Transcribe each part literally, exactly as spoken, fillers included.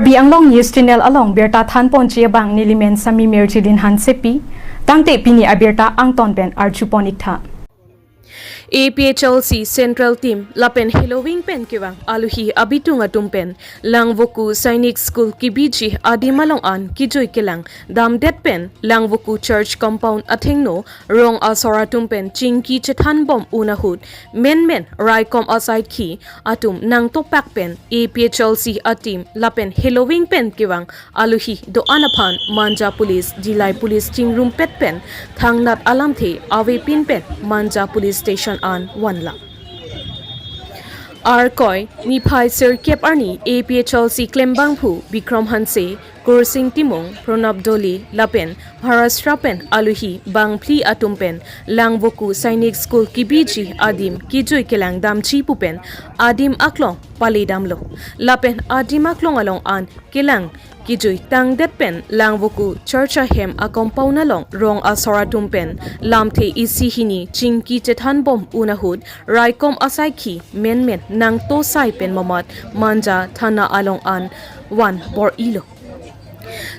Karbi Anglong News Channel along birta thanponji abang nelimen Sami Mirjilin Hansepi, tangte pini abirta angton pen arjupon iktha. A P H L C Central Team lapen heloving pen kevang aluhi abitung atum pen Langvoku Sainik School kebiji adim along an kejui kelang damdet pen Langvoku Church Compound athengno rong asor atum pen chingki chethanbom un ahut menmen raikom asaikhi atum nangtopak pen A P H L C a-team lapen heloving pen kevang aluhi do-an aphan Manja Police, Dillai Police chingrumpet pen thangnat alamthe avepin pen Manja Police Station an vanlang. Arkoi niphai sirkep arni A P H L C klembangphu Bikram Hanse, Kursing Timung, Pranab Doli lapen Maharashtra pen aluhi bangphli atum pen Langvoku Sainik School kebiji adim kejui kelang damji pu pen adim aklong palidamlo. Lapen adim aklong along an kelang kejui tangdet pen Langvoku Church ahem a-compound along rong asor atum pen lamthe isi hini chingki chethanbom un ahut raikom asaikhi menmen nangtosai pen mamat Manja Thana along an van bor-ilo.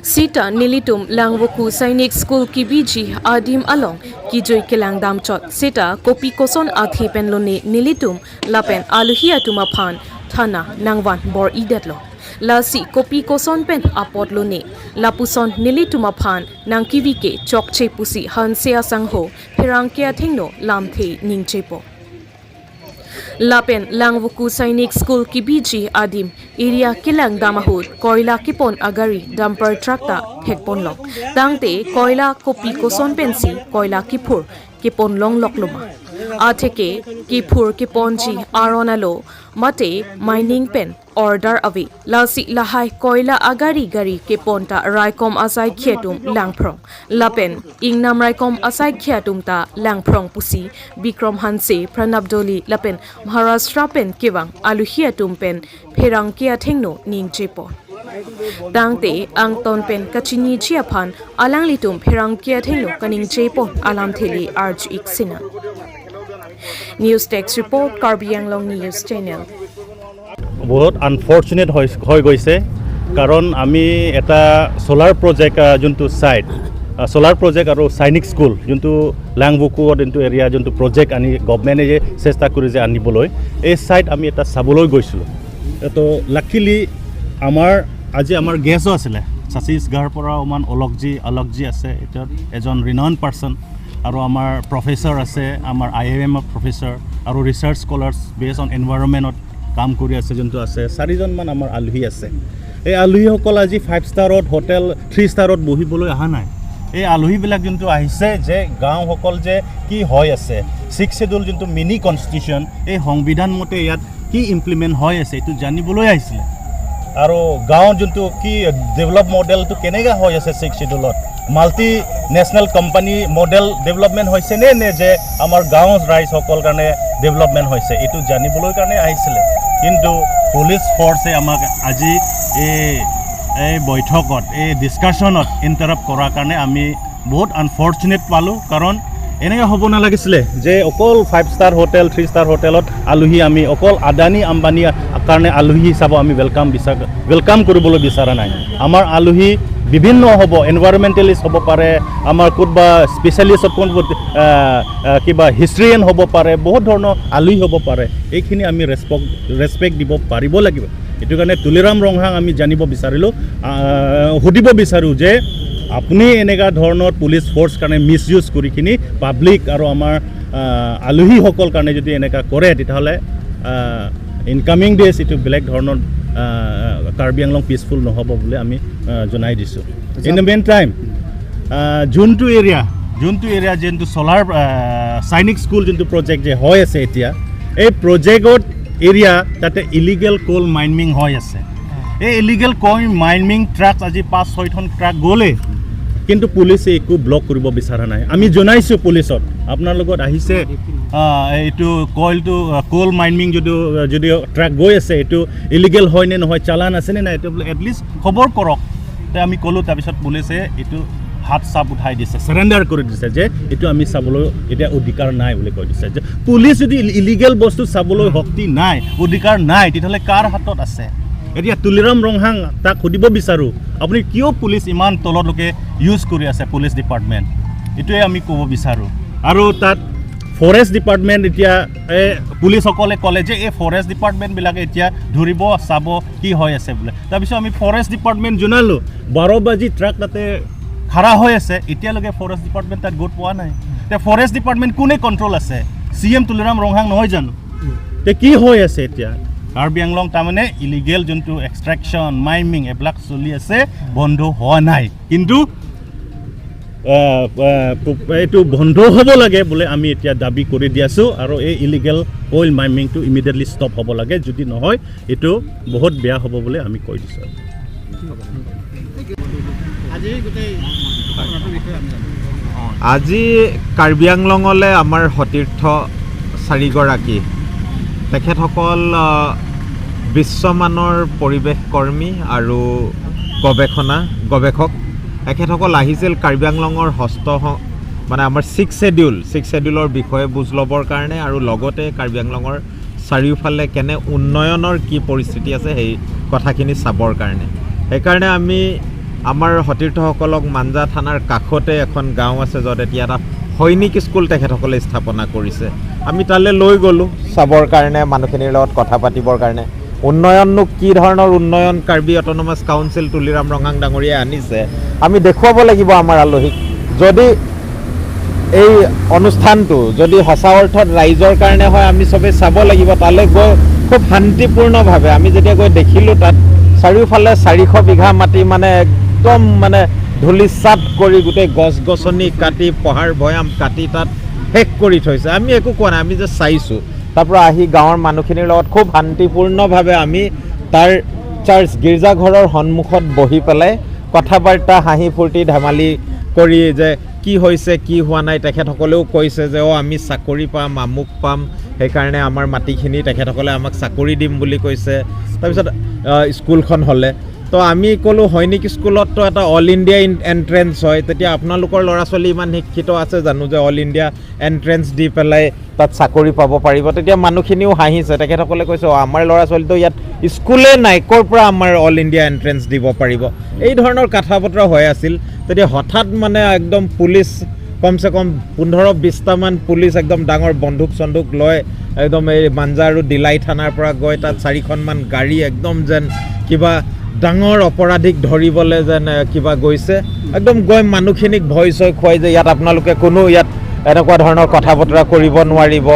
Seta nelitum Langvoku Sainik School kebiji adim along kejui kelang damchot seta kopi koson athe pen lone nelitum lapen aluhi atum aphan thana nangvan bor-idetlo. Lasi kopi koson pen apot lone, lapuson nelitum aphan nangkevike chokche pusi Hanse asangho pherangke athengno lamthe ningjepo. Lapen Langvoku Sainik School kebiji adim area kelang dam ahut koila kepon agari dumper truck ta thekponlong. Tangte koila kopi koson pensi koila kephur keponlong lokloma. Atheke kephur keponji aron alo mate mining pen order ave. Lasi lahai koila agari gari kepon ta raikom asaikhi atum langphrong. Lapen ingnam raikom asaikhi atum ta langphrong pusi Bikram Hanse, Pranab Doli lapen Maharashtra pen kevang aluhi atum pen pherangke athengno ningjepo. Tangte angton pen kachiniji aphan alanglitum pherangke athengno kaningjepo alamthe le arju-ik sinang. News Desk Report, Karbi Anglong News Channel. বহুত আনফৰ্চুনেট হৈ হৈ গৈছে, কাৰণ আমি এটা solar project, আহ, যোনটো ছাইট, আহ, solar project আৰু সৈনিক স্কুল, যোনটো লাংবুকুত যোনটো এৰিয়া, যোনটো প্ৰজেক্ট আনি গভমেণ্টে যে চেষ্টা কৰি যে আনিবলৈ, এই ছাইট আমি এটা চাবলৈ গৈছিলোঁ। তো লাকিলি আমাৰ আজি আমাৰ গেছো আছিলে, ছাত্তিশগড়ৰ পৰা অমান অলকজী অলকজী আছে, এতিয়া এজন ৰিনাউণ্ড পাৰ্চন, আৰু আমাৰ প্ৰফেচাৰ আছে, আমাৰ আই আই এমৰ প্ৰফেচাৰ আৰু ৰিচাৰ্চ স্কলাৰ্ছ বেছ অন এনভাইৰনমেণ্টত কাম কৰি আছে যোনটো আছে, চাৰিজনমান আমাৰ আলহী আছে। এই আলহীসকল আজি ফাইভ ষ্টাৰত, হোটেল থ্ৰী ষ্টাৰত বহিবলৈ অহা নাই। এই আলহীবিলাক যোনটো আহিছে যে গাঁওসকল যে কি হৈ আছে, ছিক্স শ্বেডিউল যোনটো মিনি কনষ্টিটিউশ্যন, এই সংবিধান মতে ইয়াত কি ইমপ্লিমেণ্ট হৈ আছে, এইটো জানিবলৈ আহিছিলে। আৰু গাঁৱৰ যোনটো কি ডেভেলপ মডেলটো কেনেকৈ হৈ আছে ছিক্স শ্বেডিউলত, multi national company model development হৈছে নে, নে যে আমাৰ গাঁও ৰাইজসকল কাৰণে ডেভেলপমেণ্ট হৈছে, এইটো জানিবলৈ কাৰণে আহিছিলে। কিন্তু পুলিচ ফৰ্চে আমাক আজি এই এই বৈঠকত, এই ডিছকাশ্যনত ইণ্টাৰাপ্ট কৰাৰ কাৰণে আমি বহুত আনফৰ্চুনেট পালোঁ। কাৰণ এনেকৈ হ'ব নালাগিছিলে যে অকল five star hotel, three star হোটেলত আলহী, আমি অকল আদানী আম্বানীৰ কাৰণে আলহী হিচাপে আমি ৱেলকাম বিচাৰ ৱেলকাম কৰিবলৈ বিচৰা নাই। আমাৰ আলহী বিভিন্ন হ'ব, এনভাইৰনমেণ্টেলিষ্ট হ'ব পাৰে, আমাৰ কোনোবা স্পেচিয়েলিষ্ট কোনোবা, আহ, আহ, কিবা হিষ্টৰিয়ান হ'ব পাৰে, বহুত ধৰণৰ আলহী হ'ব পাৰে। এইখিনি আমি ৰেচপেক্ট ৰেচপেক্ট দিব পাৰিব লাগিব। এইটো কাৰণে তুলিৰাম ৰংহাং আমি জানিব বিচাৰিলোঁ, আহ, সুধিব বিচাৰোঁ যে আপুনি এনেকুৱা ধৰণৰ পুলিচ ফৰ্চ কাৰণে মিছ ইউজ কৰি কিনি পাব্লিক আৰু আমাৰ, আহ, আলহীসকল কাৰণে যদি এনেকুৱা কৰে, তেতিয়াহ'লে, আহ, ইনকামিং ডেজ এইটো বেলেগ ধৰণৰ, আহ, কাৰ্বি আংলং পিচফুল নহ'ব বুলি আমি, আহ, জনাই দিছোঁ। ইন দ্য মেইন টাইম, আহ, যোনটো এৰিয়া যোনটো এৰিয়া যোনটো চ'লাৰ, আহ, সৈনিক স্কুল যোনটো প্ৰজেক্ট যে হৈ আছে এতিয়া, এই প্ৰজেক্টত এৰিয়া তাতে ইলিগেল কল মাইনিং হৈ আছে। এই ইলিগেল কল মাইনিং ট্ৰাক আজি পাঁচ ছয়খন ট্ৰাক গ'লে, কিন্তু পুলিচে একো ব্লক কৰিব বিচৰা নাই। আমি জনাইছোঁ পুলিচত, আপোনাৰ লগত আহিছে, আহ, এইটো কইলটো, আহ, কল মাইনিং যদি, যদি ট্ৰাক গৈ আছে, এইটো ইলিগেল হয় নে নহয়, চালান আছে নে নাই, এইটো বোলে এটলিষ্ট খবৰ কৰক। তে আমি ক'লোঁ, তাৰপিছত পুলিচে এইটো হাত চাপ উঠাই দিছে, চাৰেণ্ডাৰ কৰি দিছে যে এইটো আমি চাবলৈ এতিয়া অধিকাৰ নাই বুলি কৈ দিছে। যে পুলিচ যদি ইল- ইলিগেল বস্তু চাবলৈ শক্তি নাই, অধিকাৰ নাই, তেতিয়াহ'লে কাৰ হাতত আছে? এতিয়া তুলিৰাম ৰংহাং তাক সুধিব বিচাৰো, আপুনি কিয় পুলিচ ইমান তললৈকে ইউজ কৰি আছে পুলিচ ডিপাৰ্টমেণ্ট? এইটোৱে আমি ক'ব বিচাৰো। আৰু তাত ফৰেষ্ট ডিপাৰ্টমেণ্ট এতিয়া এই পুলিচসকলে ক'লে যে এই ফৰেষ্ট ডিপাৰ্টমেণ্টবিলাকে এতিয়া ধৰিব, চাব কি হৈ আছে বোলে। তাৰপিছত আমি ফৰেষ্ট ডিপাৰ্টমেণ্ট জনালো, বাৰ বাজি ট্ৰাক তাতে খাৰা হৈ আছে, এতিয়ালৈকে ফৰেষ্ট ডিপাৰ্টমেণ্ট তাত গৈ পোৱা নাই। তে ফৰেষ্ট ডিপাৰ্টমেণ্ট কোনে কণ্ট্ৰল আছে? চি এম তুলিৰাম ৰংহাং নহয় জানো? তে কি হৈ আছে এতিয়া? কাৰ্বি আংলং তাৰমানে ইলিগেল যোনটো এক্সট্ৰেকশ্যন, মাইমিং এইবিলাক চলি আছে, বন্ধ হোৱা নাই। কিন্তু আহ, আহ, এইটো বন্ধ হ'ব লাগে বুলি আমি এতিয়া দাবী কৰি দি আছো আৰু এই ইলিগেল কইল মাইমিংটো ইমিডিয়েটলি ষ্টপ হ'ব লাগে, যদি নহয় এইটো বহুত বেয়া হ'ব বুলি আমি কৈ দিছো। আজি গোটেই ঘটনাটোৰ বিষয়ে আমি জানো। আজি কাৰ্বি আংলঙলৈ আমাৰ সতীৰ্থ চাৰিগৰাকী, তেখেতসকল আহ, বিশ্বমানৰ পৰিৱেশ কৰ্মী আৰু গৱেষণা গৱেষক। এখেতসকল আহিছিল কাৰ্বি আংলঙৰ হস্ত স- মানে আমাৰ ছিক্স শ্বেডিউল ছিক্স শ্বেডিউলৰ বিষয়ে বুজ ল'বৰ কাৰণে আৰু লগতে কাৰ্বি আংলঙৰ চাৰিওফালে কেনে উন্নয়নৰ কি পৰিস্থিতি আছে সেই কথাখিনি চাবৰ কাৰণে। সেইকাৰণে আমি আমাৰ সতীৰ্থসকলক মাঞ্জা থানাৰ কাষতে এখন গাঁও আছে, য'ত এতিয়া এটা সৈনিক স্কুল তেখেতসকলে স্থাপনা কৰিছে। আমি তালৈ লৈ গ'লোঁ চাবৰ কাৰণে, মানুহখিনিৰ লগত কথা পাতিবৰ কাৰণে। উন্নয়ননো কি ধৰণৰ উন্নয়ন কাৰ্বি অট'নমাছ কাউন্সিল তুলিৰাম ৰংহাং ডাঙৰীয়াই আনিছে, আমি দেখুৱাব লাগিব আমাৰ আলহীক। যদি এই অনুষ্ঠানটো যদি সঁচা অৰ্থত ৰাইজৰ কাৰণে হয়, আমি চবে চাব লাগিব। তালৈ গৈ খুব শান্তিপূৰ্ণভাৱে আমি যেতিয়া গৈ দেখিলোঁ, তাত চাৰিওফালে চাৰিশ বিঘা মাটি মানে একদম মানে ধূলিচাত কৰি গোটেই গছ গছনি কাটি, পাহাৰ ভৈয়াম কাটি তাত শেষ কৰি থৈছে। আমি একো কোৱা নাই, আমি যে চাইছোঁ। তাৰ পৰা আহি গাঁৱৰ মানুহখিনিৰ লগত খুব শান্তিপূৰ্ণভাৱে আমি তাৰ চাৰ্চ গীৰ্জাঘৰৰ সন্মুখত বহি পেলাই কথা বাৰ্তা, হাঁহি ফূৰ্তি ধেমালি কৰি যে কি হৈছে কি হোৱা নাই, তেখেতসকলেও কৈছে যে অ আমি চাকৰি পাম, আমুক পাম, সেইকাৰণে আমাৰ মাটিখিনি তেখেতসকলে আমাক চাকৰি দিম বুলি কৈছে। তাৰপিছত আহ, স্কুলখন হ'লে তো আমি ক'লোঁ সৈনিক স্কুলততো এটা অল ইণ্ডিয়া এণ্ট্ৰেন্স হয়, তেতিয়া আপোনালোকৰ ল'ৰা ছোৱালী ইমান শিক্ষিত আছে জানো যে অল ইণ্ডিয়া এণ্ট্ৰেন্স দি পেলাই তাত চাকৰি পাব পাৰিব? তেতিয়া মানুহখিনিও হাঁহিছে, তেখেতসকলে কৈছে অ আমাৰ ল'ৰা ছোৱালীতো ইয়াত স্কুলে নাই, ক'ৰ পৰা আমাৰ অল ইণ্ডিয়া এণ্ট্ৰেন্স দিব পাৰিব? এই ধৰণৰ কথা বতৰা হৈ আছিল। তেতিয়া হঠাৎ মানে একদম পুলিচ কমচে কম পোন্ধৰ বিছটামান পুলিচ একদম ডাঙৰ বন্দুক চন্দুক লৈ একদম এই মাঞ্জা আৰু ডিলাই থানাৰ পৰা গৈ তাত চাৰিখনমান গাড়ী একদম যেন কিবা ডাঙৰ অপৰাধীক ধৰিবলৈ যেন এ, কিবা গৈছে। একদম গৈ মানুহখিনিক ভয় চয় খুৱাই যে ইয়াত আপোনালোকে কোনো ইয়াত এনেকুৱা ধৰণৰ কথা বতৰা কৰিব নোৱাৰিব।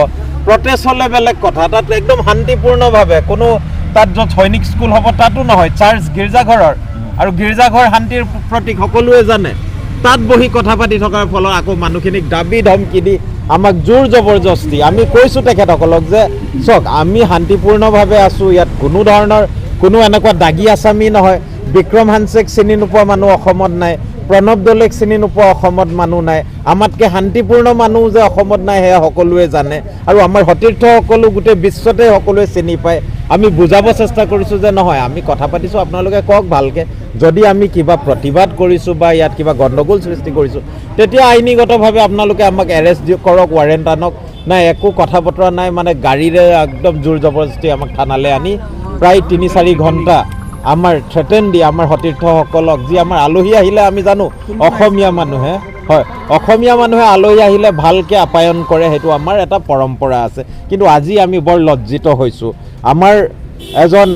প্ৰটেষ্ট হ'লে বেলেগ কথা, তাত একদম শান্তিপূৰ্ণভাৱে কোনো তাত য'ত সৈনিক স্কুল হ'ব তাতো নহয়, চাৰ্চ গীৰ্জাঘৰৰ আৰু গীৰ্জাঘৰ শান্তিৰ প্ৰতীক সকলোৱে জানে। তাত বহি কথা পাতি থকাৰ ফলত আকৌ মানুহখিনিক দাবী ধমকি দি আমাক জোৰ জবৰদস্তি, আমি কৈছোঁ তেখেতসকলক যে চাওক আমি শান্তিপূৰ্ণভাৱে আছোঁ, ইয়াত কোনো ধৰণৰ কোনো এনেকুৱা দাগী আছামী নহয়। বিক্ৰম হানছেক চিনি নোপোৱা মানুহ অসমত নাই, প্ৰণৱ দলেক চিনি নোপোৱা অসমত মানুহ নাই, আমাতকৈ শান্তিপূৰ্ণ মানুহ যে অসমত নাই সেয়া সকলোৱে জানে। আৰু আমাৰ সতীৰ্থসকলো গোটেই বিশ্বতে সকলোৱে চিনি পায়। আমি বুজাব চেষ্টা কৰিছোঁ যে নহয়, আমি কথা পাতিছোঁ, আপোনালোকে কওক ভালকৈ। যদি আমি কিবা প্ৰতিবাদ কৰিছোঁ বা ইয়াত কিবা গণ্ডগোল সৃষ্টি কৰিছোঁ, তেতিয়া আইনীগতভাৱে আপোনালোকে আমাক এৰেষ্ট দিয়ক, কৰক, ৱাৰেণ্ট আনক। নাই, একো কথা বতৰা নাই, মানে গাড়ীৰে একদম জোৰ জবৰদস্তি আমাক থানালৈ আনি প্ৰায় তিনি চাৰি ঘণ্টা আমাৰ থ্ৰেটেন দি আমাৰ সতীৰ্থসকলক, যি আমাৰ আলহী আহিলে আমি জানো অসমীয়া মানুহে, হয়, অসমীয়া মানুহে আলহী আহিলে ভালকৈ আপ্যায়ন কৰে, সেইটো আমাৰ এটা পৰম্পৰা আছে। কিন্তু আজি আমি বৰ লজ্জিত হৈছোঁ। আমাৰ এজন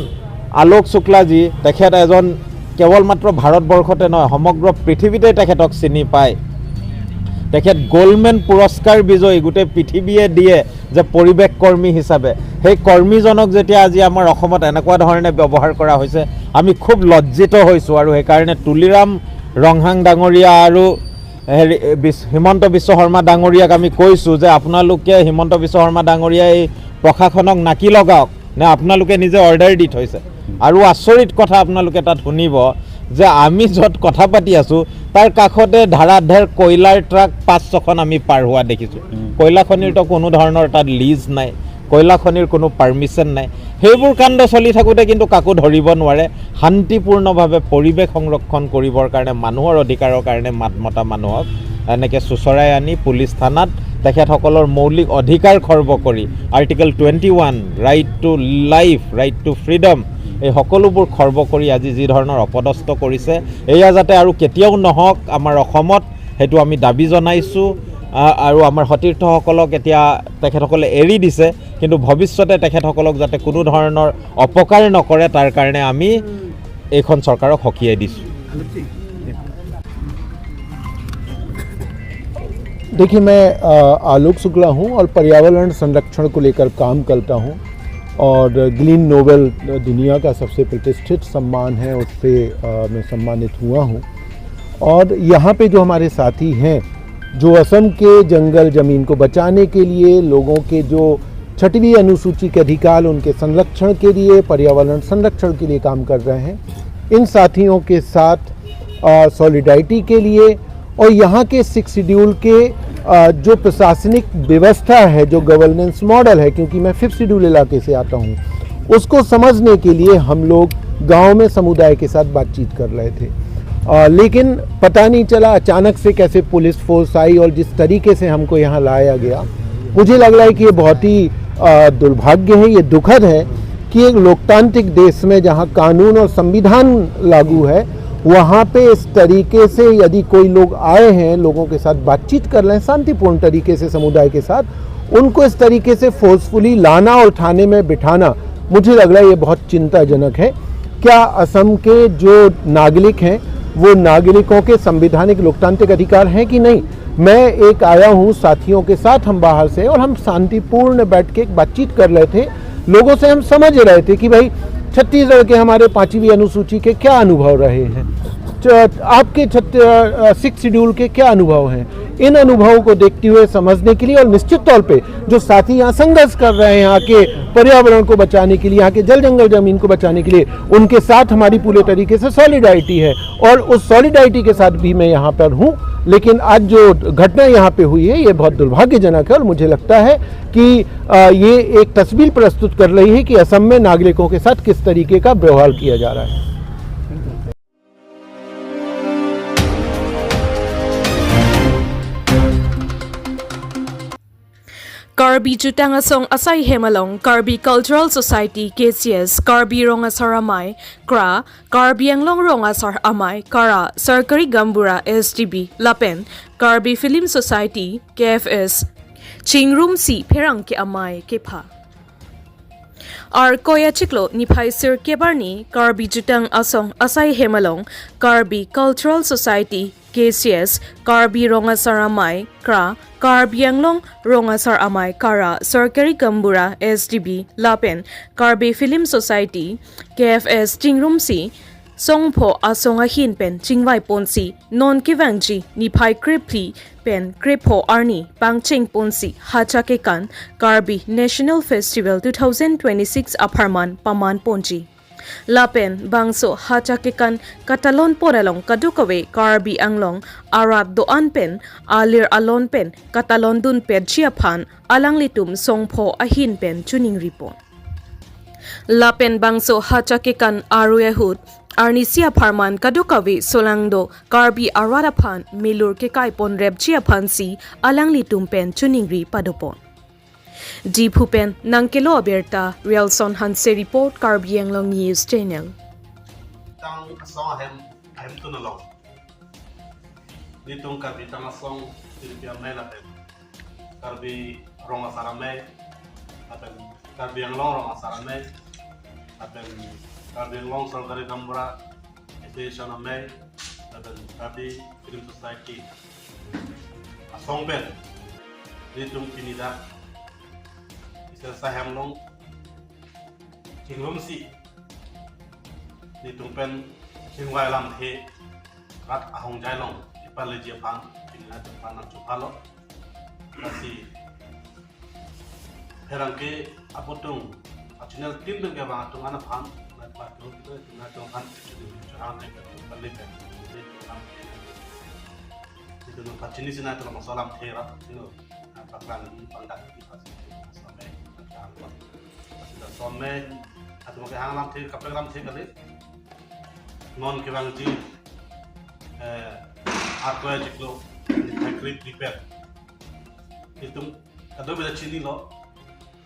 আলোক শুক্লাজী, তেখেত এজন কেৱল মাত্ৰ ভাৰতবৰ্ষতে নহয়, সমগ্ৰ পৃথিৱীতে তেখেতক চিনি পায়। তেখেত গ'ল্ডমেন পুৰস্কাৰ বিজয়ী, গোটেই পৃথিৱীয়ে দিয়ে যে পৰিৱেশ কৰ্মী হিচাপে। সেই কৰ্মীজনক যেতিয়া আজি আমাৰ অসমত এনেকুৱা ধৰণে ব্যৱহাৰ কৰা হৈছে, আমি খুব লজ্জিত হৈছোঁ। আৰু সেইকাৰণে তুলিৰাম ৰংহাং ডাঙৰীয়া আৰু হেৰি, বিশ- হিমন্ত বিশ্ব শৰ্মা ডাঙৰীয়াক আমি কৈছোঁ যে আপোনালোকে, হিমন্ত বিশ্ব শৰ্মা ডাঙৰীয়াই এই প্ৰশাসনক নাকি লগাওক, নে আপোনালোকে নিজে অৰ্ডাৰ দি থৈছে? আৰু আচৰিত কথা আপোনালোকে তাত শুনিব যে আমি য'ত কথা পাতি আছোঁ, তাৰ কাষতে ধাৰাধেৰ কয়লাৰ ট্ৰাক পাঁচ ছখন আমি পাৰ হোৱা দেখিছোঁ। কয়লা খনিৰতো কোনো ধৰণৰ তাত লিজ নাই, কয়লা খনিৰ কোনো পাৰ্মিশ্যন নাই। সেইবোৰ কাণ্ড চলি থাকোঁতে কিন্তু কাকো ধৰিব নোৱাৰে। শান্তিপূৰ্ণভাৱে পৰিৱেশ সংৰক্ষণ কৰিবৰ কাৰণে, মানুহৰ অধিকাৰৰ কাৰণে মাত মতা মানুহক এনেকৈ চোঁচৰাই আনি পুলিচ থানাত তেখেতসকলৰ মৌলিক অধিকাৰ খৰ্ব কৰি, article twenty one, right to life, right to freedom, এই সকলোবোৰ খৰ্ব কৰি আজি যি ধৰণৰ অপদস্থ কৰিছে, এয়া যাতে আৰু কেতিয়াও নহওক আমাৰ অসমত, সেইটো আমি দাবী জনাইছোঁ। আ, আৰু আমাৰ সতীৰ্থসকলক এতিয়া তেখেতসকলে এৰি দিছে, কিন্তু ভৱিষ্যতে তেখেতসকলক যাতে কোনো ধৰণৰ অপকাৰ নকৰে, তাৰ কাৰণে আমি এইখন চৰকাৰক সকীয়াই দিছোঁ। देखिए, मैं, अ, आलोक शुक्ला हूँ और पर्यावरण संरक्षण को लेकर काम करता हूँ। और ग्रीन नोबेल दुनिया का सबसे प्रतिष्ठित सम्मान है, उससे, अ, मैं सम्मानित हुआ हूँ। और यहाँ पे जो हमारे साथी हैं, जो असम के जंगल जमीन को बचाने के लिए, लोगों के जो छठवीं अनुसूची के अधिकार, उनके संरक्षण के लिए, पर्यावरण संरक्षण के लिए काम कर रहे हैं, इन साथियों के साथ, अ, सॉलिडारिटी के लिए और यहाँ के सिक्स शेड्यूल के, अ, जो प्रशासनिक व्यवस्था है, जो गवर्नेंस मॉडल है, क्योंकि मैं फिफ्थ शेड्यूल इलाके से आता हूँ, उसको समझने के लिए हम लोग गांव में समुदाय के साथ बातचीत कर रहे थे। अ, लेकिन पता नहीं चला अचानक से कैसे पुलिस फोर्स आई और जिस तरीके से हमको यहाँ लाया गया, मुझे लग रहा है कि ये बहुत ही, अ, दुर्भाग्य है, ये दुखद है कि एक लोकतांत्रिक देश में जहाँ कानून और संविधान लागू है, वहाँ पे इस तरीके से यदि कोई लोग आए हैं, लोगों के साथ बातचीत कर रहे हैं शांतिपूर्ण तरीके से समुदाय के साथ, उनको इस तरीके से फोर्सफुली लाना और थाने में बिठाना, मुझे लग रहा है ये बहुत चिंताजनक है। क्या असम के जो नागरिक हैं, वो नागरिकों के संवैधानिक लोकतांत्रिक अधिकार हैं कि नहीं? मैं एक आया हूँ साथियों के साथ, हम बाहर से, और हम शांतिपूर्ण बैठ के एक बातचीत कर रहे थे, लोगों से हम समझ रहे थे कि भाई, छत्तीसगढ़ के हमारे पांचवी अनुसूची के क्या अनुभव रहे हैं, च-, आपके छत्त-, अ, अ, सिक्स शेड्यूल के क्या अनुभव हैं। इन अनुभवों को देखते हुए समझने के लिए, और निश्चित तौर पे जो साथी यहाँ संघर्ष कर रहे हैं, यहाँ के पर्यावरण को बचाने के लिए, यहाँ के जल जंगल जमीन को बचाने के लिए, उनके साथ हमारी पूरे तरीके से सॉलिडारिटी है और उस सॉलिडारिटी के साथ भी मैं यहाँ पर हूँ। लेकिन आज जो घटना यहाँ पे हुई है, ये बहुत दुर्भाग्यजनक है और मुझे लगता है कि, अ, ये एक तस्वीर प्रस्तुत कर रही है कि असम में नागरिकों के साथ किस तरीके का व्यवहार किया जा रहा है। Karbi Jutang Asong asai hem along Karbi Cultural Society, K C S, Karbi Rong Asar Amei, KRA, Karbi Anglong Rong Asar Amei, KARA, Sarkari Gaonbura, S D B, lapen Karbi Film Society, K F S, chingrumsi pherangke amei kepha. Arkoi achiklo niphai sirkep arni Karbi Jutang Asong asai hem along Karbi Cultural Society, K C S, Karbi Rong Asar Amei, KRA, Karbi Anglong Rong Asar Amei, KARA, Sarkari Gaonbura, S D B, lapen Karbi Film Society, K F S, chingrumsi songpho asong ahin pen chingvai ponsi, non kevangji niphai krephli pen krepho arni pangcheng ponsi, hacha kekan Karbi National Festival two thousand twenty-six apharman paman ponji. Lapen bangso hacha kekan katalon pon along kadokave Karbi Anglong arat do-an pen alir alon pen katalon dun petji aphan alanglitum songpho ahin pen choningri pon. Lapen bangso hacha kekan arui ahut arnisi apharman kadokave solangdo Karbi arat aphan milur kekai pon repji aphansi alanglitum pen choningri padopon. Diphu pen nangkelo abirta, Rialson Hanse report, Karbi Anglong News Channel. Tang asong ahem, ahemtun along. Nelitum Karbi Jutang Asong, Karbi Amei lapen Karbi Rong Asar Amei, lapen Karbi Anglong Rong Asar Amei, lapen Karbi Anglong Sarkari Gaonbura Association Amei, lapen Karbi Film Society asong pen nelitum pini dak isi asai hem along chingrumsi nelitum pen chingvai lamthe rat ahongjai along ipaleji aphan pini nelitum aphan nangchophalo. Lasi pherangke apotung, a channel team pen kevang atum an aphan, nangpatu, nangtum aphan, churang pen, pali pen, nelitum aphan, nelitum aphan chinisi nangtum aphan so lamthe rat, you know, paklang, pangdak, sampai, sampai, atum kehang lamthe, kaprek lamthe kali. Non kevangji, eh, Arkoi achiklo niphai krephli pen, itum kadokave ta chinilo,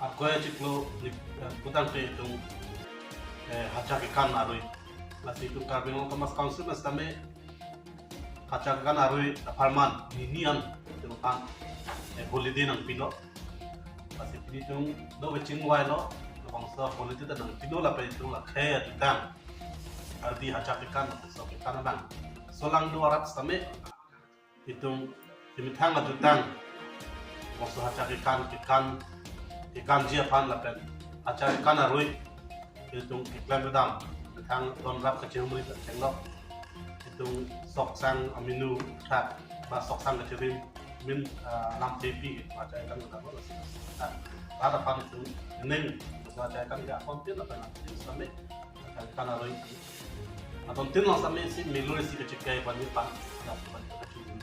Arkoi achiklo ni, eh, putangte itum eh, Hacha Kekan arui. Lasi itum Karbi Anglong Autonomous Council pen sitame Hacha Kekan arui apharman nini an itum aphan, eh, holiday nangpilo. Lasi pini itum do kachingvailo, labangso holiday ta nangpilo lapen itum la khei ajutang, ardi Hacha Kekan, so kekan abang, solang do arat sitame itum imethang ajutang, labangso Hacha Kekan, kekan, kekanji aphan lapen Hacha Kekan arui itum keklem kedam, imethang donrap kachehumri ta chenglo. Itum soksang aminu thak, ba soksang kachirim, min, ah, lam tepi, Hacha Kekan kedam lo. Ah, rat aphan itum neng, Hacha Kekan ke akon tin lapen itum sitame Hacha Kekan arui. Adon tin lang sitame isi milur isi kachikai bani pan, bani kachikai.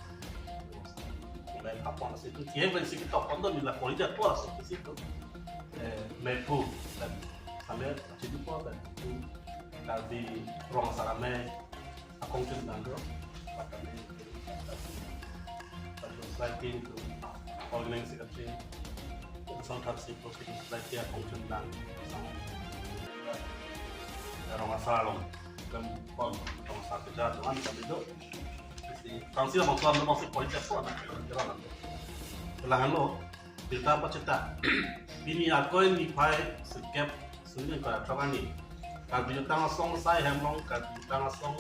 Lapen apon lasi itum kihe bani isi ketok pon do, nila kori jat po lasi isi itum, eh, mepu, dan sitame chidipo dan itum Karbi Rong Asar Amei akongchun abang do, patame Karbi Society itum organizing secretary, Song Thap si Pro Society akongchun abang, sang, eh, Rong Asar along, kan pon Rong Asar keja tuan kami do. Si, tangsi abang tuan abang si politik po anak kira-kira lang. Kailangan lo, birta pacheta. Pini Akoi niphai sirkep, suri ingkoi ra throk arni, Karbi Jutang Asong Sai Hemlong, Karbi Jutang Asong,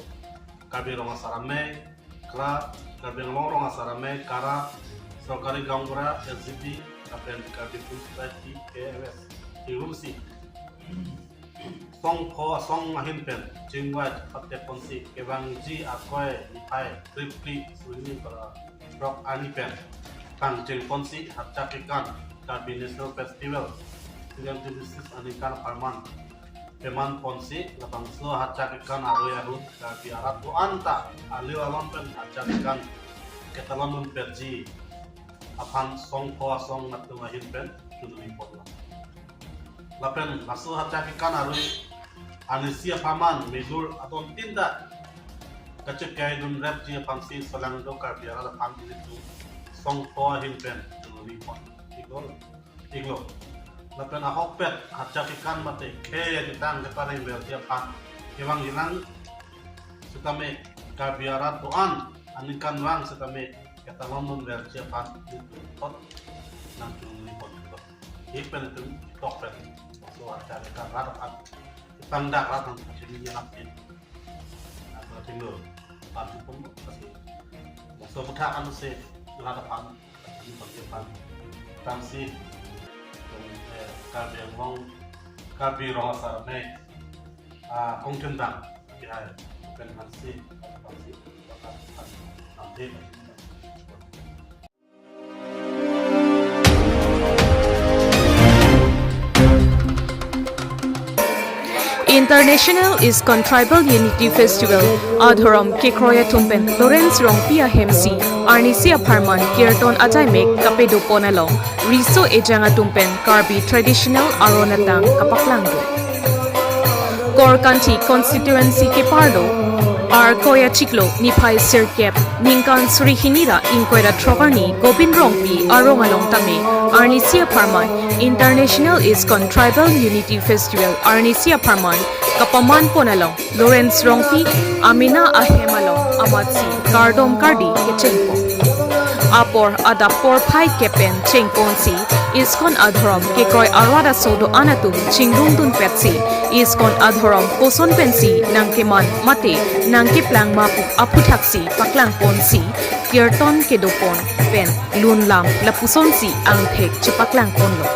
Karbi Rong Asar Amei, KRA, Karbi Anglong Rong Asar Amei, KARA, Sorkari Gaonbura, S G B, lapen Karbi Film Society, K F S, hirumsi song pho asong ahin pen chingvai pateponsi kevangji Akoi niphai krepli, suri ingkoi ra throk arni pen pangchengponsi Hacha Kekan Karbi National Festival twenty twenty-six aningkan apharman pemanponsi labangso Hacha Kekan arui ahut Karbi arat do-an ta aleu alon pen Hacha Kekan ketalondunpetji aphan song pho asong atum ahin pen chunri ponlo. Lapen laso Hacha Kekan arui arnisi apharman milur adon tin ta kachekaidunrapji aphansi solang do Karbi arat aphan ilitum song pho ahin pen chunri pon iklo, iklo. Lapen ahokpet Hacha Kekan mate khei ajutang kepareng verji aphan kevangji lang sitame Karbi arat do-an aningkanvang sitame ketalondunverji aphan itum thot nangchunri pon iklo. Ik pen itum tok pen laso Hacha Kekan rat aphan, pangdak rat aphan kachini nangpin. Atlo tinglo, pan pon kasi laso aputhak ansi rat aphan, kachini pon aphan, tangsi, eh, Karbi Anglong, Karbi Rong Asar Amei, ah, kongchun abang, kihai, pen hansi, hansi, hansi, hansi. International ISKCON Tribal Unity Festival adhorom kekroi atum pen Lawrence Rongpi ahemsi arnisi apharman kirtan ajaimek kapedopon along riso ejang atum pen Karbi traditional aron atang kapaklangdun. Korkanthi constituency keparlo Arkoi achiklo niphai sirkep ningkan suri hini ra ingkoi ra throk arni Gobin Rongpi arong along tame arnisi apharman International ISKCON Tribal Unity Festival arnisi apharman kapamanpon along Lawrence Rongpi amena ahem along amatsi kardom kardi kechengpon. Apor adap porphai kep pen chengponsi ISKCON adhorom kekroi arat aso do-an atum chingdungdunpetsi ISKCON adhorom koson pensi nangkeman mate nangkeplang ma pu aphuthaksi paklangponsi kirtan kedopon pen lunlam lapusonsi angthek chepaklangponlo.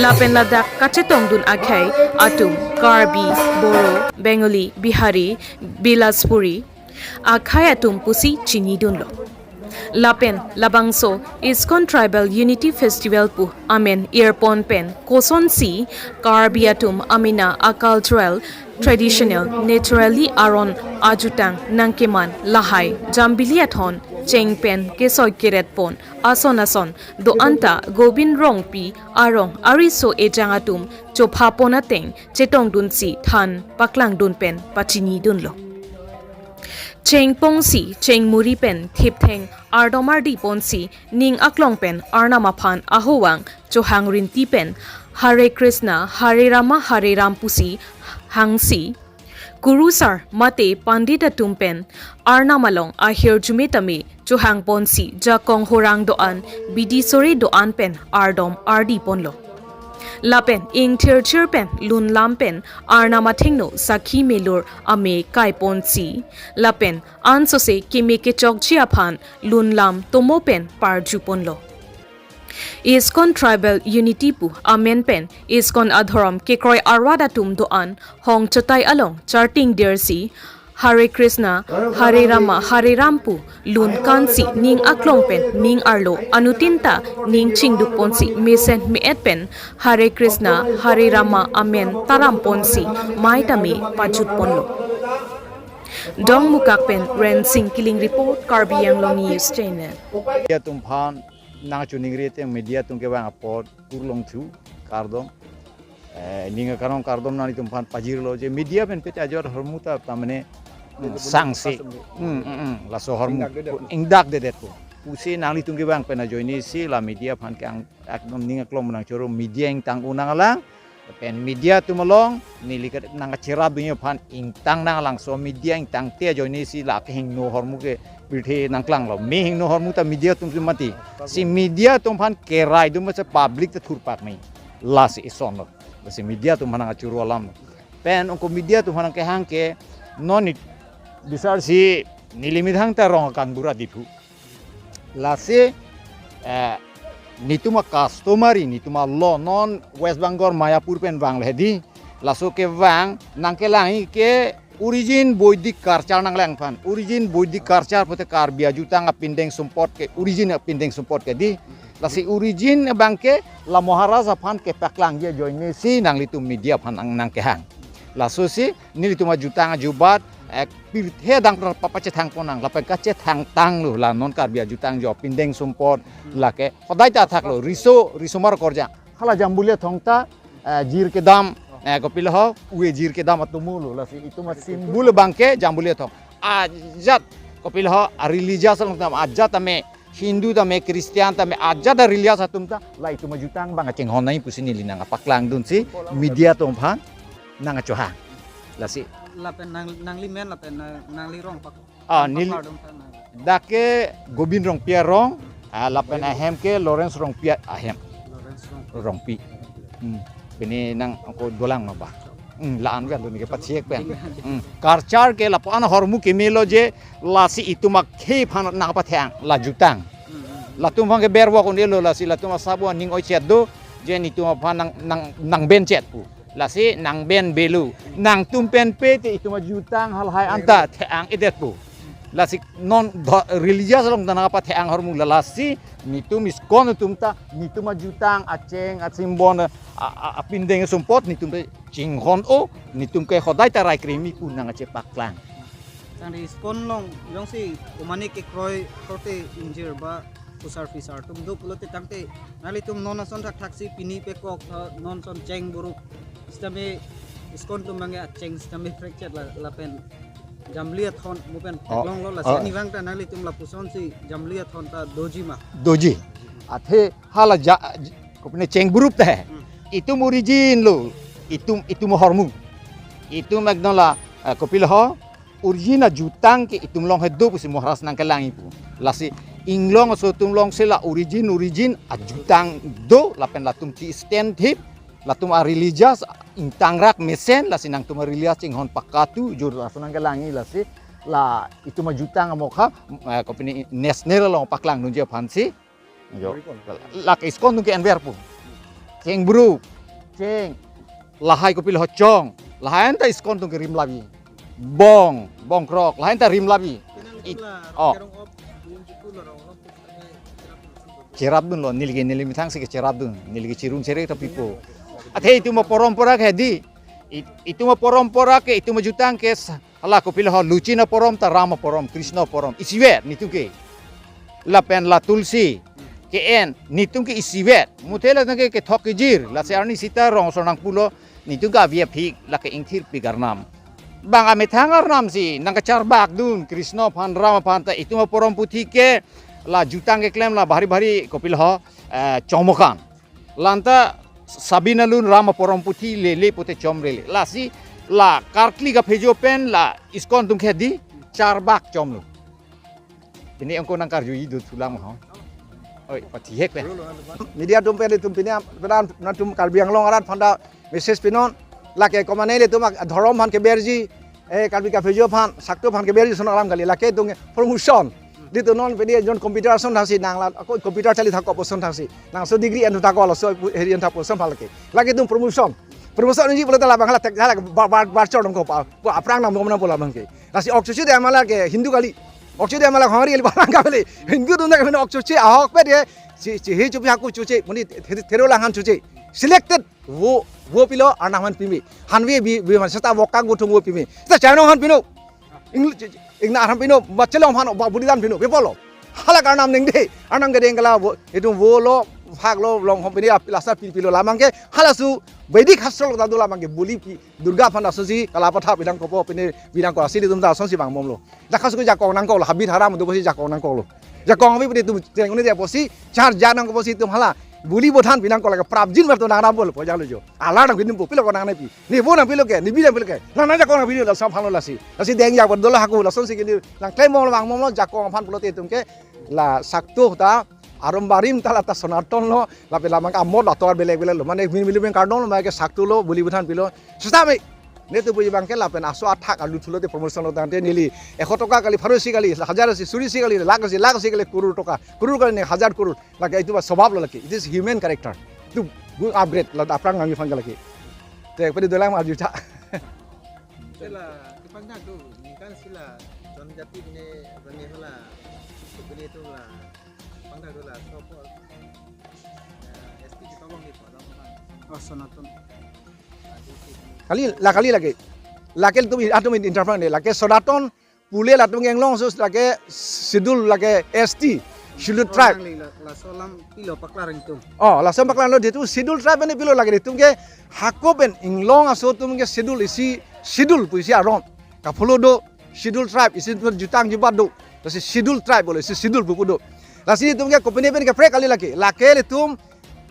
Lapen ladak kachetongdun akhei atum Karbi, Boro, Bengali, Bihari, Bilaspuri akhei atum pusi chinidunlo. Lapen labangso ISKCON Tribal Unity Festival pu amen irpon pen kosonsi Karbi atum amena acultural, traditional, naturally aron ajutang nangkeman lahai jambili athon cheng pen kesoi keretpon ason ason do-an ta Gobin Rongpi arong ariso ejang atum chophapon ateng chetongdunsi than paklangdun pen pachinidunlo. Chengpongsi chengmuri pen thiptheng ardomardiponsi ning aklong pen Arnam aphan ahovang chohang rinti pen Hare Krishna, Hare Rama, Hare Ram pusi hangsi, kurusar mate pandit atum pen Arnam along ahirjume tame chohangponsi jakong horang do-an, bidi sore do-an pen ardom ardi ponlo. Lapen ingthirthir pen lunlam pen Arnam athengno sakhi melur ame kaiponsi, lapen ansose keme kechokji aphan lunlam tomo pen parju ponlo. ISKCON Tribal Unity pu amen pen ISKCON adhorom kekroi arwat atum do-an hong chotai along charting dersi Hare Krishna, Hare Rama, Hare Ram pu lun kansi ning aklong pen ning arlo anutin ta ning chingduk ponsi mesen me-et pen Hare Krishna, Hare Rama amen taram ponsi mai tame pajut ponlo. Dongmukak pen Rensing Kiling report, Karbi Anglong News Channel. Media atum aphan nangchiningri ateng media atum kevang apot kurlong thu kardom. Eh, ning akarong kardom nanglitum aphan pajirlo je media pen pete ajor hormu ta tamane, hmm, sangse. Hmm, hmm, hmm. Laso hormu ingdakdedet, ingdakdedet ko. Pusi nanglitum kevang pen ajoinesi la media aphan ke ang ekdom ning aklong nangchoro, media ingtang unang alang. Pen media atum along neli ke nangkacherapdunji aphan ingtang nang alangso media ingtangte ajoinesi la kehingno hormu ke pirthe nangklanglo. Me hingno hormu ta media atum si mati. Si media atum aphan kerai dum se public ta thurpak me. Lasi isonlo. Lasi media atum aphan nangkachoro alam. Pen ongko media atum aphan nangkehang ke non ni bisarsi neli methang ta rong akang bura diphu. Lasi, eh, netum a-customary, netum a-law non West Bengal Mayapur pen vanglo hedi. Laso kevang nangkelangji ke origin Vedic culture nanglang aphan. Origin Vedic culture pute Karbi ajutang apindeng sumpot ke, origin apindeng sumpot ke di. Lasi origin abang ke la Maharaj aphan kepaklangji ajoinesi nanglitum media aphan nang, nangkehang. Lasosi nelitum ajutang ajubat, eh, pirthe adang papa chethang pon nang, lapen kachethangtanglo, la non Karbi ajutang jo apindeng sumpot, lake hodai ta thaklo, riso, risomar korjang. Hala Jambuli Athong ta, eh, jir kedam, eh, kopilo ho, ue jir kedam atomo lo, lasi itum a-symbol abang ke Jambuli Athong. Ajat, kopilo ho, a-religious along tam, ajat tame, Hindu tame, Christian tame, ajat a-religious atum ta, la itum ajutang abang kachinghon nangji pusi neli nangpaklangdunsi, media atum aphan nangkachohang. Lasi. Lapen nang, nangli men lapen nang, nangli rong pak. Ah, neli paklar dong ta nang. Dak ke Gobin Rongpi arong, ah, lapen ahem ke Lawrence Rongpi ahem. Lawrence Rongpi. Rongpi. Hmm. Pini nang ako dolang ma ba. Hmm, la-an kan tu ni ke pachiek pen. Hmm. Culture ke lapu-an hormu kemelo je lasi itum akhei aphan nangpathang la jutang. Latum aphan ke berwa kon elo lasi latum asabo ning oi chet do je netum aphan nang, nang, nangben chet pu. Lasi nangben belu. Nangtum pen pe te itum ajutang halahai anta thang-edet pu. Lasi non do, religious along ta nangpathang hormu la lasi netum ISKCON atum ta netum ajutang acheng achimbon a, a, apindeng sumpot netum ta chinghon-o, netum ke hodai ta rai kremi pu nangkachepaklang. Tangte ISKCON along jongsi umani kekroi korte ingjir ba kusar phisar atum do pulote tangte nanglitum non ason thakthak si pini pekok, eh, non ason cheng buruk sitame ISKCON atum abang ke acheng sitame prekchet la, lapen Jambuli Athon mo pen, oh, theklonglo lasi, oh, ani vang ta nanglitum lapusonsi Jambuli Athon ta doji ma? Doji. Athe hala ja, kopine cheng buruk ta he. Hmm. Itum origin lo, itum, itum hormu. Itum ekdom la, eh, kopilo ho, origin ajutang ke itum along he do pusi Maharaj nangkelangji pu. Lasi inglong aso atum along si la origin, origin ajutang do, lapen latum thi stand thip, latum a-religious ingtangrak mesen, lasi nangtum a-religious chinghon pakatu, jur laso nangkelangji lasi, la itum ajutang amokha, eh, kopine national along paklangdunji aphansi. Jo. Lake ISKCON atum ke enver pu. Cheng buruk, cheng, lahai kopilo ho chong, lahai anta ISKCON atum ke rim labi. Bong, bongkrok, lahai anta rim labi. It, oh. Cherapdunlo, neli ke neli methang si ke cherapdun, neli ke chirung cherek ta pipo. Athe itum aporompora ke di, it, itum aporompora ke, itum ajutang ke sa-, hala kopilo ho, Luchin aporom ta Ram aporom, Krishna aporom. Isivet netum ke. Lapen la Tulsi ke-en netum ke isivet. Muthe latum ke kethok kejir. Lasi arni sita rong ason nangpulo netum ke avi aphi lake ingthirpi arnam. Bang amethang arnam si nangkacharbakdun Krishna aphan Ram aphan ta itum aporom puthi ke la jutang keklem la bhari bhari kopilo ho, eh, chomokan. La anta sabin alun Ram aporom puthi lele pute chomrele. Lasi la karkli kaphejo pen la ISKCON atum ke di charbak chomlo. Pini angko nangkarjuji dun thulang ho. Oi, pathihek pen. Media atum pen itum pini am-, pedan natum Karbi Anglong arat aphanta message pinon. Lake komane ilitum ak-, dhorom aphan keberji, eh, Karbi kaphejo aphan, sakto aphan keberji ason alam kali. Lake itum promotion. Ilitum non pini jon computer ason thangsi nang la, ako computer chali thakpo ason thangsi. Nang so degree en thakpo, laso heri en thakpo ason aphan lake. Lake itum promotion. Promotion ji pulote labang hala tek hala bar bar bar chor dong ko pa. Pu aphrang nam dong nam pu labang ke. Lasi ok chuche de amala ke Hindu kali. Ok chuche de amala khongri kali balang kali. Hindu dun ke ok chuche ahok pe de. Si si hi chupi haku chuche. Muni the-, thero lang han chuche. Selected vo vo pilo arnam aphan pimi. Han vi vi vi man seta vokak vo thung vo pimi. Seta chano aphan pino. Ing-, ingna aphan pino. Bachelong aphan ba buli dan pino. Pe polo. Hala arnam ningde. Arnam ke deng kala vo. Itum vo lo phak lo long hom pini ap-, lasa pi pilo labang ke. Halaso Vedic hastro lo tadu labang ke buli pi. Durga aphan asonsi kala pathap bidang kopo pini bidang ko asi ilitum ta asonsi bang momlo. Dakhas ko jakong nangkoklo, habit haram do pusi jakong nangkoklo. Jakong abi pini itum teng uni dia pusi char ja nangkok pusi itum hala buli bothan bidang ko lake prapjin mar to nang rambol po jalo jo. Ala nang bidin po pilo ko nang nepi. Ni bo nang pilo ke, ni bi nang pilo ke. Nang nang jakong nang bidin la sam phalo lasi. Lasi deng jak dolo haku lasonsi kini nang klem momlo bang momlo jakong aphan pulote itum ke la sakto ta arum barim ta la ta Sonaton lo, lapen labang amot la tor belek belek lo. Mane min milu men kardom lo, mane ke sakto lo, buli bothan pilo. Sitame. Netum puji bang ke lapen aso athak alu thulo te promotion lo tangte neli. Ekho toka kali, pharo isi kali, hajar isi, suri isi kali, lakh isi, lakh isi kali, kurur toka. Kurur kali ne hajar kurur. Lake itu ba sobab lo lake. It is human character. Itu gu upgrade la aphrang nang iphan ke lake. Te padi dolang ma juta. Sila, ipang na tu, ningkan sila, jon jati bine, bine hala, bine tu la, pang na tu la, sopo, eh, S T kita long ni, pada mana? Oh, Sonaton. Kali, la kali lake. Lake tu atum interfere ne, lake Sonaton, pule latum ke inglong sus lake schedule lake S T, schedule tribe. Nangli la, laso alam pilo paklarang itum. Oh, laso paklarang lo ditu schedule tribe ne pilo lake ditum ke hako pen inglong aso atum ke schedule isi schedule pu isi aron. Kaphulo do schedule tribe isi atum jutang jubat do. Lasi schedule tribe bole isi schedule pu pu do. Lasi itum ke kopine pen kaprek kali lake. Lake ilitum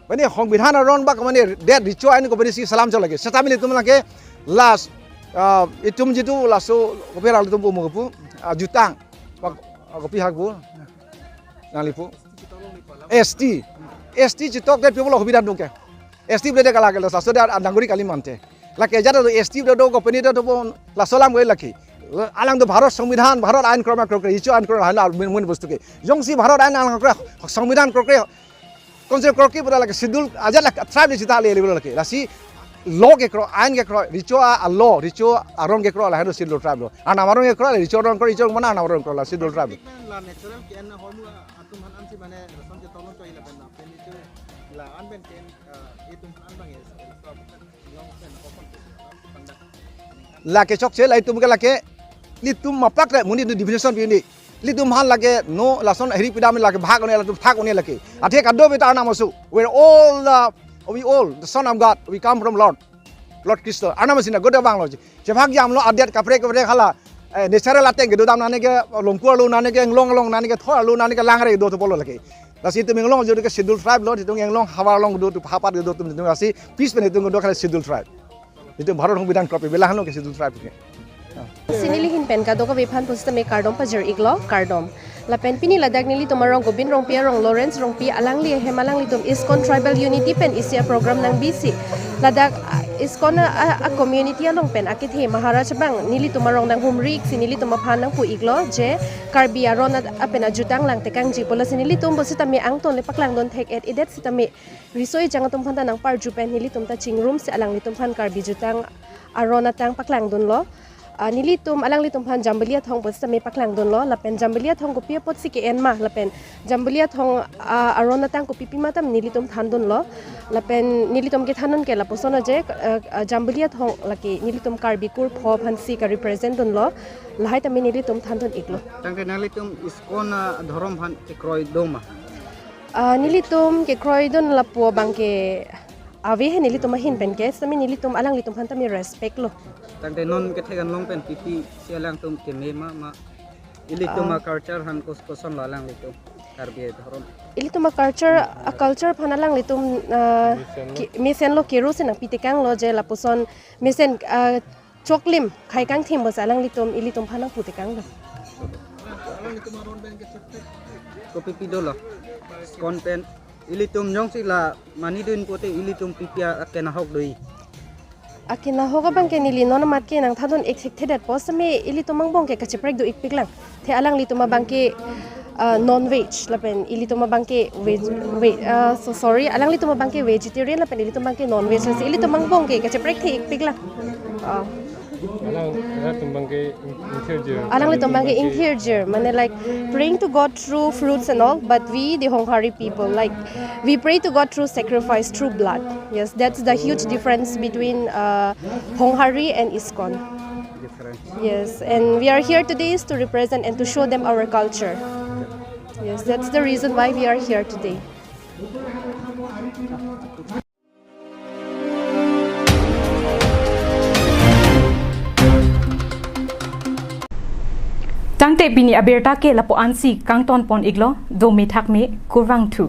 mane songbidhan aron bak mane det recho ain kopine si salam chol lake. Seta mili itum lake last, ah, itum jitu laso kopi ral itum pu mo pu, ah, jutang. Bak, ah, kopi hak pu. Nangli pu. S T. S T chitok det pu lo hobidhan dong ke. S T pu det kalake laso de andangguri kali mante. Lake jada do S T do do kopine do do laso alam ke lake. Alang do Bharat Songbidhan, Bharat ain kroma krokre, recho ain kroma hala mun mun bostu ke. Jongsi Bharat ain alang krokre, Songbidhan krokre, Council krokre pura lake schedule aja lake tribe ni chita le le lake. Lasi law kekroi, ain kekroi, recho a, a law, recho aron kekroi la hanu schedule tribe lo. Arnam aron kekroi, recho aron kroi, recho mana arnam aron kroi la schedule tribe. Pen la natural ke an hormu atum han ansi mane rason ke tolong choi la pen la pen itu la an pen pen, eh, itum an bang ya. Lake chokche la itum ke lake ilitum mapak le muni tu definition pi ni. Ilitum han lake no lason heri pidam lake bhag one latum thak one lake. Athe kado beta arnam aso. We're all the, we all the son of God. We come from Lord. Lord Christ. Arnam aso na goda bang lo. Chebhag jam lo adet kaprek kaprek hala. Eh, natural ateng kedo dam nane ke longkur lo nane ke inglong long nane ke thor lo nane ke langre do to polo lake. Lasi itum inglong jodi ke schedule tribe lo, itum inglong havar long do tu hapat do tu itum asi peace pen itum do kali schedule tribe. Itum Bharat Songbidhan kroi bela hanu ke schedule tribe ke. Si neli ahin pen kadokave aphan pusitame kardom pajir iklo, kardom. Lapen pini ladak nelitum arong Gobin Rongpi arong Lawrence Rongpi alangli ahem alanglitum ISKCON Tribal Unity pen isi a-program nang bisi. Ladak, ah, ISKCON a, a, a-community along pen akethe Maharaj abang nelitum arong nang humri ik si nelitum aphan nang pu iklo je Karbi aron at, apen ajutang lang tekangji pulo si nelitum pusitame angton le paklang dun thek et idet sitame riso ejang atum aphan ta nang parju pen nelitum ta chingrum si alanglitum aphan Karbi jutang aron atang paklang dunlo. Ah, nelitum alanglitum aphan Jambili Athong pusitame paklang dunlo. Lapen Jambili Athong kopi apotsi ke-en ma. Lapen Jambili Athong, ah, aron atang kopi pima tam nelitum than dunlo. Lapen nelitum kethan dun ke lapuson aje, ah, ah, Jambili Athong lake nelitum Karbi kur pho aphansi ka-represent dunlo. Lahai tame nelitum than dun iklo. Tangte nanglitum ISKCON, ah, dhorom aphan kekroi do ma? Ah, nelitum kekroi dun lapu abang ke ave he nelitum ahin pen ke, sitame nelitum alanglitum aphan tame respect lo. Tangte non kethek anlong pen pipi si alangtum keme ma ma. Ilitum, ah, a-culture aphan kos-, koson lo alanglitum Karbi dhorom? Ilitum a-culture, a-culture aphan alanglitum, ah, mesen lo. Ki-, mesen lo kero si nangpi tekang lo je lapuson mesen, ah, Choklim, khai kangthim bos alanglitum, ilitum aphan nangputekang do. Kopi pidolo. Content. Ilitum jongsi la mani dun pote ilitum pipi akenahok do-i. Akenahok abangke neli non amat ke nangthandun ik thekthedet pu setame ilitum angbong ke kacheprek do-ikpiklang. The alanglitum abangke uh, non-veg lapen ilitum abangke veg, veg uh, so sorry, alanglitum abangke vegetarian lapen ilitum abangke non-veg, so ilitum angbong ke kacheprek the-ikpiklang. Uh, Alang, alanglitum abangke ingthirjir. Alanglitum abangke ingthirjir, mane like praying to God through fruits and all, but we the Honghari people, like, we pray to God through sacrifice, through blood. Yes, that's the huge difference between uh, Honghari and ISKCON. Yes, and we are here today is to represent and to show them our culture. Yes, that's the reason why we are here today. Tangte pini abirta ke lapu-ansi kangtonpon-iklo, dome thakme, kurvangthu.